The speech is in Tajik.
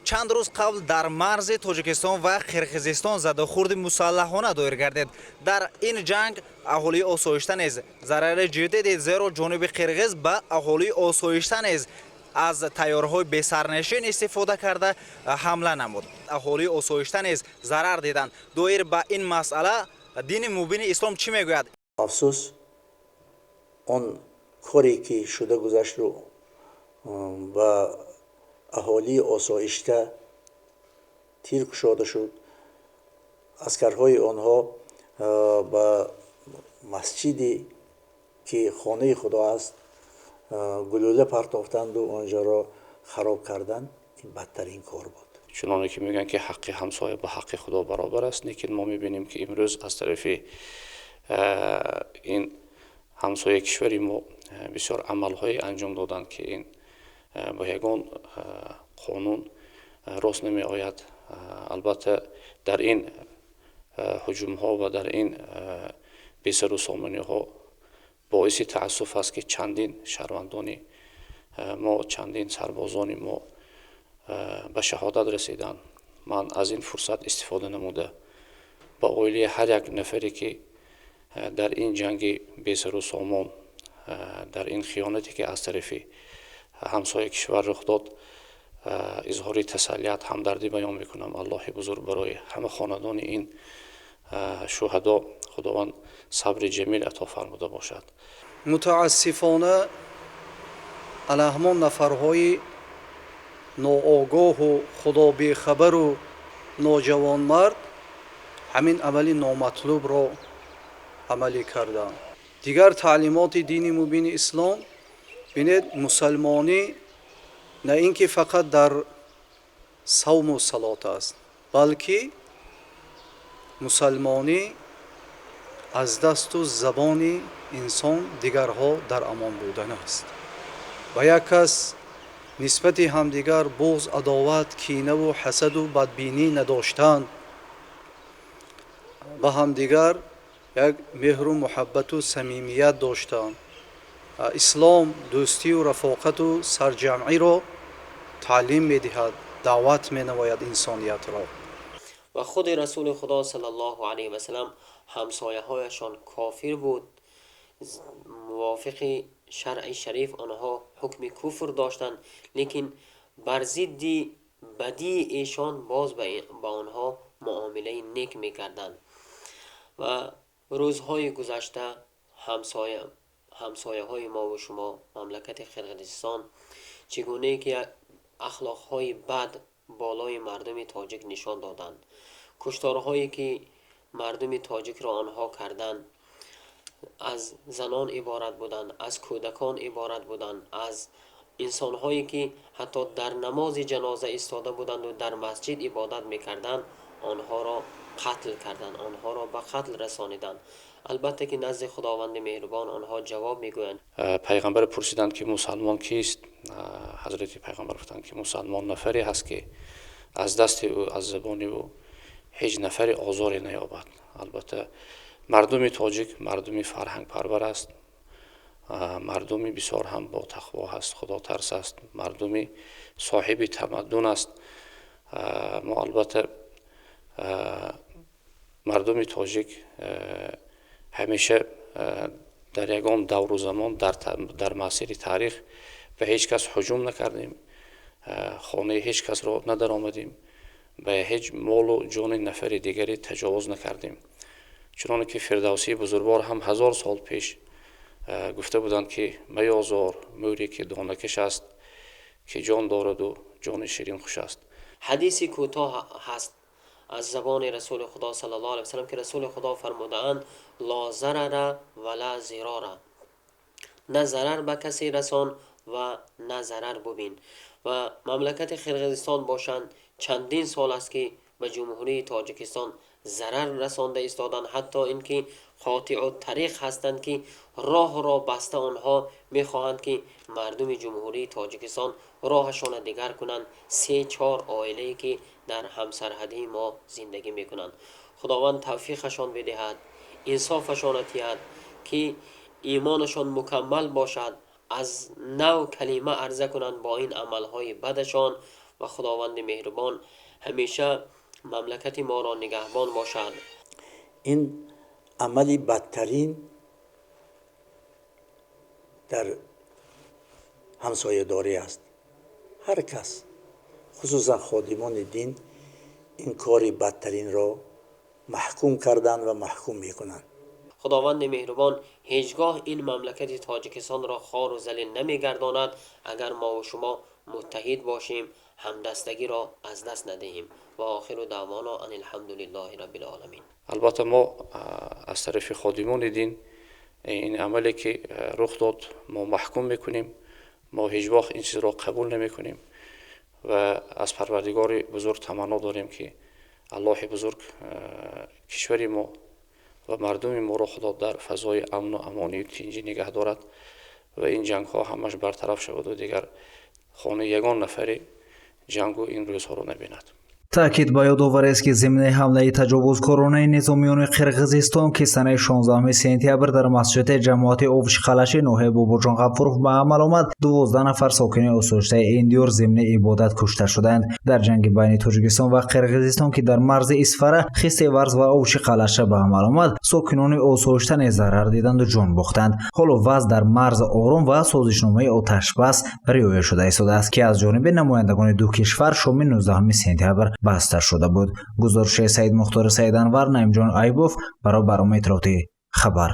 Чанд рӯз қабл дар марзи Тоҷикистон ва Қирғизистон задухӯрди мусаллаҳона доир гардид. Дар ин ҷанг аҳолии осоишта низ зарари ҷиддӣ дид, зеро ҷониби қирғиз ба аҳолии осоишта низ аз тайёраҳои бесарнишин истифода карда ҳамла намуд. Аҳолии осоишта низ зарар диданд. Доир ба ин масъала дини мубини ислом чӣ мегӯяд? Афсӯс, он коре ки шуда гузашту ба аҳолии осоишта тир кушода шуд, аскарҳои онҳо ба масҷиде, ки хонаи Худо аст, гулӯла партофтанду онҷоро хароб карданд, ин бадтарин кор буд. Чуноне ки мегӯянд, ки ҳаққи ҳамсоя ба ҳаққи Худо баробар аст, лекин мо мебинем, ки имрӯз аз тарафи ин ҳамсояи кишвари мо бисёр амалҳое анҷом доданд, ки ин бо ягон қонун рост намеояд. Албатта, дар ин ҳуҷумҳо ва дар ин бесару сомониҳо боиси таассуф аст, ки чандин шаҳрвандони мо, чандин сарбозони мо ба шаҳодат расиданд. Ман аз ин фурсат истифода намуда, ба оилаи ҳар як нафаре, ки дар ин ҷанги бесару сомон, дар ин хиёнате, ки аз тарафи ҳамсояи кишвар рух дод, изҳори тасаллият, ҳамдардӣ баён мекунам. Аллоҳи бузург барои ҳама хонадони ин шуҳадо Худованд сабри ҷамил ато фармуда бошад. Мутаассифона, ана ҳамон нафарҳои ноогоҳу худобехабару ноҷавонмард ҳамин амали номатлубро амалӣ карданд. Дигар таълимоти дини мубини ислом, бинед, мусалмонӣ на ин ки фақат дар савму салот аст, балки мусалмонӣ аз дасту забони инсон дигарҳо дар амон будан аст. Ва як кас нисбати ҳамдигар буғз, адоват, кинаву ҳасаду бадбинӣ надоштан, ба ҳамдигар як меҳру муҳаббату самимият доштан. Ислом дӯстию рафоқату сарҷамъиро таълим медиҳад, даъват менамояд инсониятро. Ва худи Расули Худо саллаллоҳу алайҳи васалам ҳамсояҳояшон кофир буд. Мувофиқи шаръи шариф онҳо ҳукми куфр доштанд, лекин бар зидди бадии эшон боз ба онҳо муомилаи нек мекарданд. Ва рӯзҳои гузашта ҳамсояҳои мову шумо, мамлакати Қирғизистон, чӣ гунае ки ахлоқҳои бад болои мардуми тоҷик нишон доданд, кушторҳое ки мардуми тоҷикро онҳо карданд, аз занон иборат буданд, аз кӯдакон иборат буданд, аз инсонҳое ки ҳатто дар намози ҷаноза истода буданду дар масҷид ибодат мекарданд, онҳоро қатл карданд, онҳоро ба қатл расониданд. Албатта ки назди Худованди меҳрубон онҳо ҷавоб мегӯянд. Пайғамбар пурсиданд, ки мусалмон кист? Ҳазрати Пайғамбар гуфтанд, ки мусалмон нафаре ҳаст, ки аз дасти ӯ, аз забони ӯ ҳеҷ нафаре озоре наёбад. Албатта, мардуми тоҷик мардуми фарҳангпарвар аст, мардуми бисёр ҳам ботақво ҳаст, худотарс аст, мардуми соҳиби тамаддун аст. Мо, албатта, мардуми тоҷик ҳамеша дар ягон давру замон дар масири таърих ба ҳеҷ кас ҳуҷум накардем, хонаи ҳеҷ касро надаромадем, ба ҳеҷ молу ҷони нафари дигаре таҷовуз накардем. Чуноне ки Фирдавсии бузургвор ҳам 1000 сол пеш гуфта буданд, ки меёзор мӯре, ки донакаш аст, ки ҷон дораду ҷони ширин хуш аст. Ҳадиси кӯтоҳ ҳаст аз забони Расули Худо саллаллоҳу алайҳи васаллам, ки Расули Худо фармудаанд: ла зарара ва ла зирора, на зарар ба касе расон ва на зарар бубин. Ва мамлакати Қирғизистон бошанд, чандин сол аст, ки ба Ҷумҳурии Тоҷикистон зарар расонда истоданд, ҳатто ин ки қотиъу тариқ ҳастанд, ки роҳро баста, онҳо мехоҳанд, ки мардуми Ҷумҳурии Тоҷикистон роҳашонро дигар кунанд. Се чор оилае, ки дар ҳамсарҳадии мо зиндагӣ мекунанд, Худованд тавфиқашон бидиҳад, инсофашонро диҳад, ки имонашон мукаммал бошад, аз нав калима арза кунанд бо ин амалҳои бадашон. Ва Худованди меҳрубон ҳамеша мамлакати моро нигаҳбон бошад. Ин амали бадтарин дар ҳамсоядорӣ аст. Ҳар кас, хусусан ходимони дин, ин кори бадтаринро маҳкум карданд ва маҳкум мекунанд. Худованди меҳрубон ҳеҷ гоҳ ин мамлакати Тоҷикистонро хору залил намегардонад, агар мо шумо муттаҳид бошем, ҳамдастагиро аз даст надиҳем. Ва охиру даъвона ан алҳамдулиллоҳи раббил оламин. Албатта, мо аз тарафи ходимони дин ин амале ки рух дод, мо маҳкум мекунем. Мо ҳеҷ вақт ин чизро қабул намекунем ва аз Парвардигори бузург таманно дорем, ки Аллоҳи бузург кишвари мо ва мардуми моро Худо дар фазои амну амонию тинҷӣ нигаҳ дорад ва ин ҷангҳо ҳамаш бартараф шаваду дигар хонаи ягон нафаре ҷангу ин рӯзҳоро набинад. Таъкид ба ёдоварест, ки зимни ҳамлаи таҷовузкоронаи низомиёни Қирғизистон, ки санаи 16 сентябр дар масҷиди ҷамоати Овчиқалаши ноҳияи Бобоҷон Ғафуров ба амал омад, 12 нафар сокини осоиштаи ин диёр зимни ибодат кушта шуданд. Дар ҷанги байни Тоҷикистон ва Қирғизистон, ки дар марзи Исфара, Хистеварз ва Овчиқалаша ба амал омад, сокинони осоишта низ зарар диданду ҷон бохтанд. Ҳоло вазъ дар марз ором ва созишномаи оташбас риоя шуда истодааст, ки аз ҷониби намояндагони ду кишвар шоми 19 сентябр баста шуда буд. Гузориши Саидмухтори Саиданвар, Наимҷон Айбов барои барномаи иттилоотии «Хабар».